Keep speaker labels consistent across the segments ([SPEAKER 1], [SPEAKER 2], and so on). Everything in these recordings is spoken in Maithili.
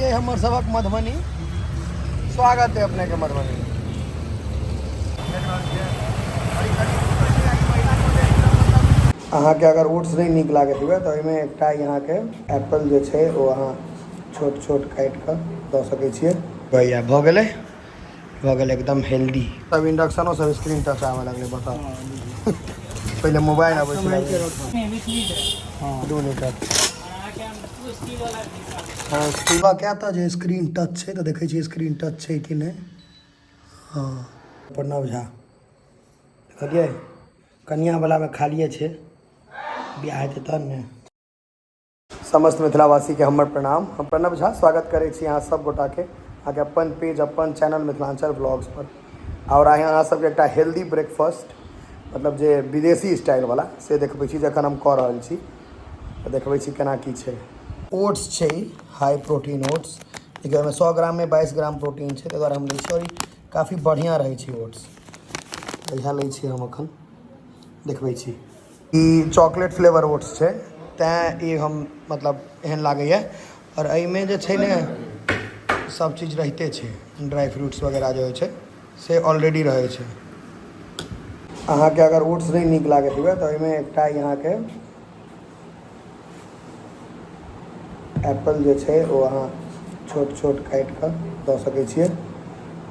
[SPEAKER 1] ये हमर सबक मधुबनी। स्वागत है अपने के मधुबनी। अहाँके अगर ओट्स नहि नीक लागैत हुए तऽ ओहिमे एकटा अहाँके एप्पल जे छै ओ अहाँ छोट छोट काटि कऽ दऽ सकै छियै। भैया भऽ गेलै, भऽ गेलै एकदम हेल्दी। तब इंडक्शनो सब स्क्रीन टच आबऽ लगलै। बताउ, पहिले मोबाइल अबै छलै। 2 लीटर। हँ, स्टील कए तऽ जे स्क्रीन टच छै, तऽ देखै छियै स्क्रीन टच छै कि नहि। हँ, प्रणव झा देखलियै, कनिआँवलामे खालिए छै, बियाह हेतै तहन ने। समस्त मिथिलावासीके हमर प्रणाम। हम प्रणव झा स्वागत करै छी अहाँ सब गोटाके अहाँके अपन पेज, अपन चैनल मिथिलाञ्चल व्लॉग्स पर। आओर आइ अहाँ सबके एकटा हेल्दी ब्रेकफास्ट, मतलब जे विदेशी स्टाइलवला, से देखबै छी। जखन हम कऽ रहल छी तऽ देखबै छी केना की छै। ओट्स छै, हाई प्रोटीन ओट्स। देखियौ, एहिमे 100 ग्राममे 22 ग्राम प्रोटीन छै, ताहि दुआरे हम लै छी। आओर ई काफी बढ़िआँ रहै छै ओट्स, इएह लै छी हम। एखन देखबै छी। ई चॉकलेट फ्लेवर ओट्स छै, तैँ ई हम मतलब एहन लागैए। आओर एहिमे जे छै ने, सब चीज रहिते छै। ड्राई फ्रूट्स वगैरह जे होइ छै, से ऑलरेडी रहै छै। अहाँके अगर ओट्स नहि नीक लागैत हुए तऽ ओहिमे एकटा अहाँके एप्पल जे छै ओ अहाँ छोट छोट काटि कऽ दऽ सकै छियै,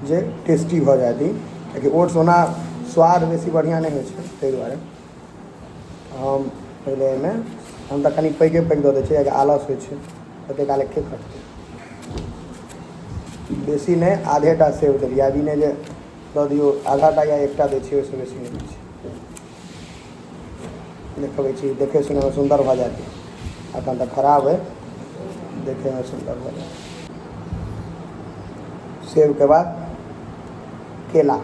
[SPEAKER 1] जे टेस्टी भऽ जायत ई, कियाकि ओट्स ओना स्वाद बेसी बढ़िआँ नहि होइ छै। ताहि दुआरे हम पहिले एहिमे, हम तऽ कनि पैघे पैघ दऽ दै छियै, कियाकि आलस होइ छै, ओतेक काल के कटतै। बेसी नहि, आधे टा सेब देलियै। आब ई नहि जे दऽ दियौ, आधा टा या एकटा दै छियै, ओहिसँ बेसी नहि दै छियै। देखबै छी, देखै सुनैमे सुन्दर भऽ जायत। एखन तऽ खराब अइ, देखैमे सुन्दर भऽ जायत। सेबके बाद केला।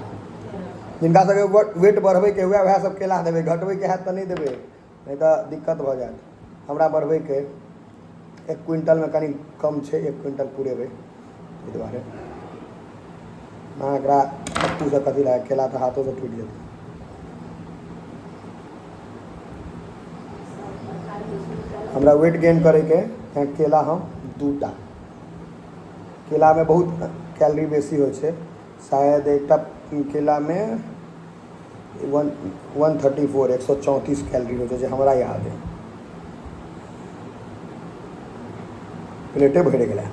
[SPEAKER 1] जिनका सबके वेट बढ़बैके हुए, वएह सब केला देबै। घटबैके हैत तऽ नहि देबै, नहि तऽ दिक्कत भऽ जायत। हमरा बढ़बैके 1 क्विंटलमे कनि कम छै, 1 क्विंटल पुरेबै, ताहि दुआरे। अहाँ एकरा चक्कूसँ कथी लागत? केला तऽ हाथोसँ टूटि जेतै। हमरा वेट गेन करैके, तैँ केला हम दूटा। केलामे बहुत कैलोरी बेसी होइ छै। शायद एकटा केलामे वन 134, 134 कैलोरी होइ छै, जे हमरा याद है। प्लेटे भरि गेलै।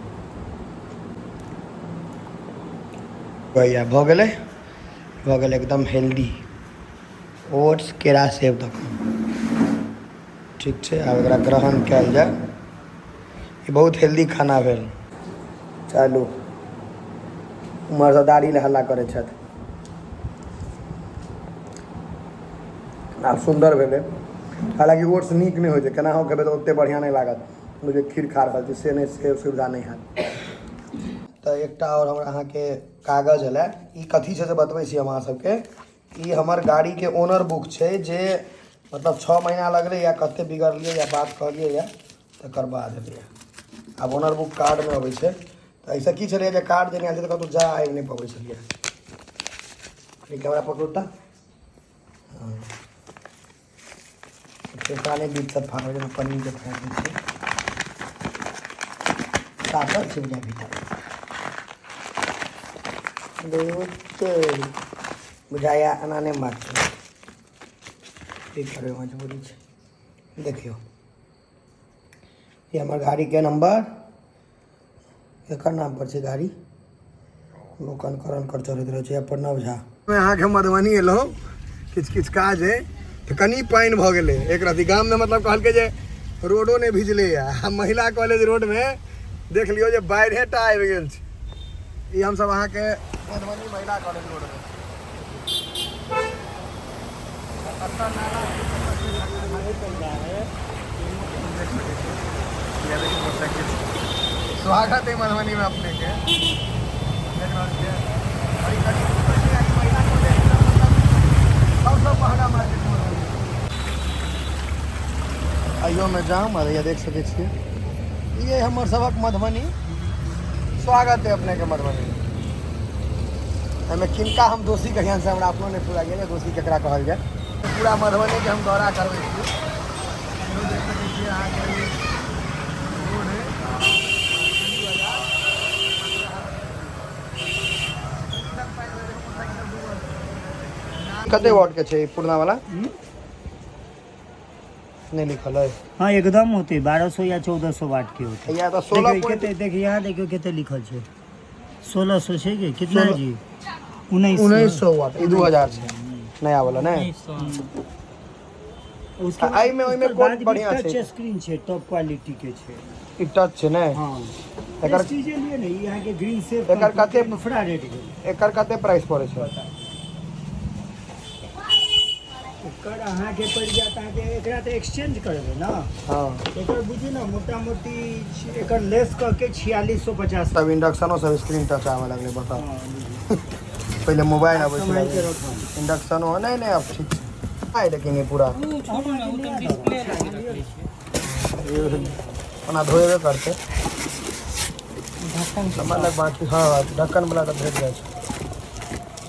[SPEAKER 1] भैया भऽ गेलै, भऽ गेलै एकदम हेल्दी ओट्स, केरा, सेब दऽ कऽ। ठीक छै, आब एकरा ग्रहण कयल जाय। ई बहुत हेल्दी खाना भेल। चलू, उम्हरसँ दाढ़ी लए हल्ला करै छथि। आब सुन्दर भेलै। हालाँकि ओट्स नीक नहि होइ छै, केनाहो खेबै तऽ ओतेक बढ़िआँ नहि लागत। बुझियौ खीर खा रहल छी, से नहि, से सुविधा नहि हैत। तऽ एकटा आओर हमरा अहाँके कागज एलै। ई कथी छै से बतबै छी हम अहाँ सबके। ई हमर गाड़ीके ओनर बुक छै, जे मतलब 6 महीना लगलै या कते बिगड़लियै या बात कहलियै या तकर बाद एलैए। आब ओनर बुक कार्डमे अबै छै, तऽ एहिसँ की छलैए जे कार्ड जे नहि आयल छै तऽ कतहु जा आबि नहि पबै छलियै। कैमरा पकड़ू तऽ। हँ, फेफड़ा नहि बीचसँ फाड़ै, जेना पन्नीके फाड़ि दै छियै। साटल छै बुझाइ भीतर। बहुत बुझाइया एना नहि बात छै, की करबै, मजबूरी छै। देखियौ, ई हमर गाड़ीके नंबर, एकर नाम पर छै गाड़ी। लोक अनकर अनकर चलैत रहै छै। प्रणव झा। अहाँके मधुबनी एलहुँ, किछु किछु काज है, तऽ कनि पानि भऽ गेलै एक रति गाममे। मतलब कहलकै जे रोडो नहि भिजलैए, आ महिला कॉलेज रोडमे देख लियौ जे बाढ़े टा आबि गेल छै। ई हमसब अहाँके मधुबनी महिला कॉलेज रोडमे देख सकै छी। मोटरसाइकिल। स्वागत है मधुबनी में अपने के। देख रहल छियै। और ई कनि महिला कॉलेज मतलब सबसँ महगा मार्केट मधुबनी। अहियोमे जाम आर देख सकै छियै। ई हमर सबक मधुबनी। स्वागत है अपने के मधुबनी। एहिमे किनका हम दोषी कहियन, से हमरा अपनो नहि पूरा गेल, दोषी केकरा कहल जाय। पूरा मधुबनीके हम दौरा करबै छी। इहो देख सकै छियै अहाँके, ई रोड है। कते वाट के छै ई पुरना वाला? नहि लिखल है।
[SPEAKER 2] हाँ, एकदम होते 1200 या 1400 वाट के होते।
[SPEAKER 1] या तऽ 16
[SPEAKER 2] देखियौ
[SPEAKER 1] पॉइंट
[SPEAKER 2] कते, देखियौ यहाँ, देखियौ कते लिखल छै। 1600 छै कि कितना जी? 1900।
[SPEAKER 1] 1900 वाट। ई 2000 छै नया वाला, नहि?
[SPEAKER 2] उसके
[SPEAKER 1] आ एहिमे ओहिमे
[SPEAKER 2] उसके
[SPEAKER 1] कोन
[SPEAKER 2] बाद भी
[SPEAKER 1] बढ़िआँ
[SPEAKER 2] टच
[SPEAKER 1] छै?
[SPEAKER 2] स्क्रीन छै, टॉप क्वालिटी के छै।
[SPEAKER 1] ई टच छै ने?
[SPEAKER 2] हाँ।
[SPEAKER 1] एकर
[SPEAKER 2] प्रेस्टीज लिए ने, ई अहाँके ग्रीन सेफ
[SPEAKER 1] एकर कते
[SPEAKER 2] इंफ्रारेड गेल।
[SPEAKER 1] एकर कते प्राइस पड़ै छै?
[SPEAKER 2] एकर अहाँके पड़ि जायत अहाँके, एकरा तऽ एक्सचेंज करबै ने।
[SPEAKER 1] हँ।
[SPEAKER 2] एकर बुझू ने मोटा मोटी एकर लेस कऽ के 4650।
[SPEAKER 1] तब इंडक्शनो सब स्क्रीन टच आबऽ लगलै, बताउ।
[SPEAKER 2] हाँ, बुझू।
[SPEAKER 1] पहिले मोबाइल आबै
[SPEAKER 2] सम्हारि के
[SPEAKER 1] छलै।
[SPEAKER 2] रखब।
[SPEAKER 1] इंडक्शनो नहि नहि, आब ठीक छै। आइ लेकिन ई पूरा
[SPEAKER 3] ओ छोड़ू ने, ओ तऽ डिस्प्ले लागी रखले छियै।
[SPEAKER 1] ओना धोएबे करतै।
[SPEAKER 3] ढक्कन के
[SPEAKER 1] हमरा लग बाकी, हँ, ढक्कन वाला तऽ भेट जाइ छै।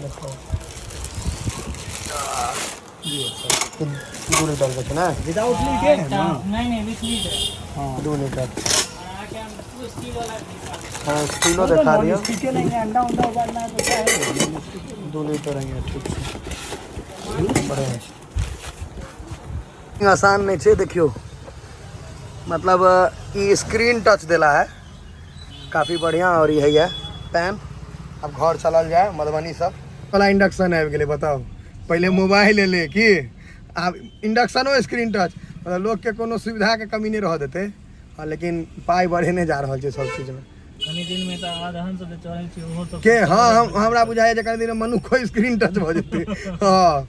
[SPEAKER 1] देखो, ई 2 लीटर के छै ने?
[SPEAKER 2] विदाउट लीड है ना?
[SPEAKER 3] नहि नहि, विथ लीड है।
[SPEAKER 2] हाँ।
[SPEAKER 1] 2 लीटर।
[SPEAKER 3] अहाँके हम स्टील वाला दिखा देब।
[SPEAKER 1] हँ, स्टीलो देखा दियौ।
[SPEAKER 2] स्टिके नहीं है, अंडा उंडा उबालना है तो क्या है, नॉन स्टिक।
[SPEAKER 1] 2 लीटर है, ठीक छै, बढ़िआँ छै। आसान नहि छै, देखियौ, मतलब ई स्क्रीन टच देला है, काफ़ी बढ़िआँ। आओर ई हैया पैन। आब घर चलल जाय। मधुबनी सब वाला इंडक्शन आबि गेलै, बताउ। पहिले मोबाइल एलै कि आब इंडक्शनो स्क्रीन टच। मतलब लोकके कोनो सुविधाके कमी नहि रहऽ देतै। हँ, लेकिन पाइ बढ़ेने जा रहल छै सब चीजमे।
[SPEAKER 3] कनी दिन मे तऽ अदहन सब जे चढ़ै छै, ओहो सब
[SPEAKER 1] के हँ, हम हमरा बुझाइए जे कनि दिनमे मनुक्खो स्क्रीन टच भऽ जेतै, हँ।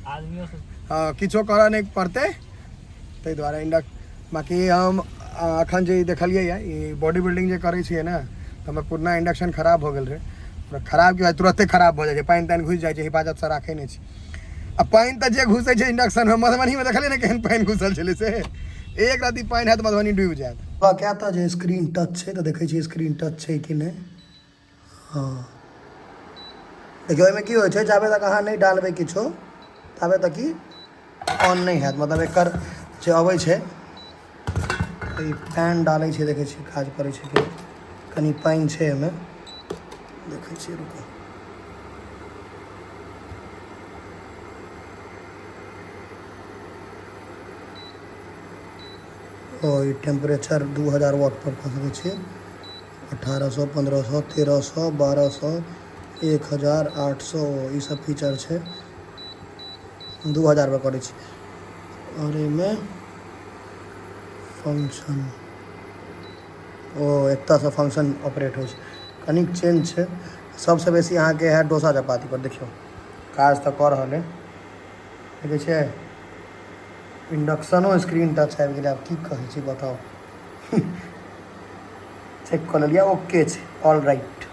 [SPEAKER 3] आदमियो सब।
[SPEAKER 1] हँ, किछो करऽ नहि पड़तै, ताहि दुआरे इंडक बाँकी हम एखन जे ई देखलियै यऽ, ई बॉडी बिल्डिंग जे करै छियै ने, तऽ हमर पुरना इंडक्शन खराब भऽ गेल रहै। पूरा खराब की, तुरते खराब भऽ जाइ छै, पानि तानि घुसि जाइ छै। हिफाजतसँ राखै नहि छी आ पानि तऽ जे घुसै छै इंडक्शनमे, मधुबनीमे देखलियै ने केहन पानि घुसल छलै से। एक रत्ती पानि हैत, मधुबनी डूबि जायत। कए तऽ जे स्क्रीन टच छै तऽ देखै छियै स्क्रीन टच छै कि नहि। हँ, देखियौ, एहिमे की होइ छै, जाबे तक अहाँ नहि डालबै किछो ताबे तक ई ऑन नहि हैत। मतलब एकर जे अबै छै, ई फैन डालै छै, देखै छियै काज करै छै कि। कनि पानि छै एहिमे, देखै छियै, रुकू। ओ ई टेम्परेचर 2000 वाट पर कऽ सकै छियै, 1800, 1500, 1300, 1200, 1000, 800, ई सब फीचर छै। 2000 पर करै छी। आओर एहिमे फंक्शन, ओ एतऽसँ फंक्शन ऑपरेट होइ छै। कनिक चेंज छै। सबसँ बेसी अहाँके हैत डोसा चपाती पर। देखियौ, काज तऽ कऽ रहल अइ। देखै छियै, इंडक्शनो स्क्रीन टच आबि गेलै। आब की कहै छी, बताउ। चेक कऽ लेलियै, ओके छै, ऑल राइट।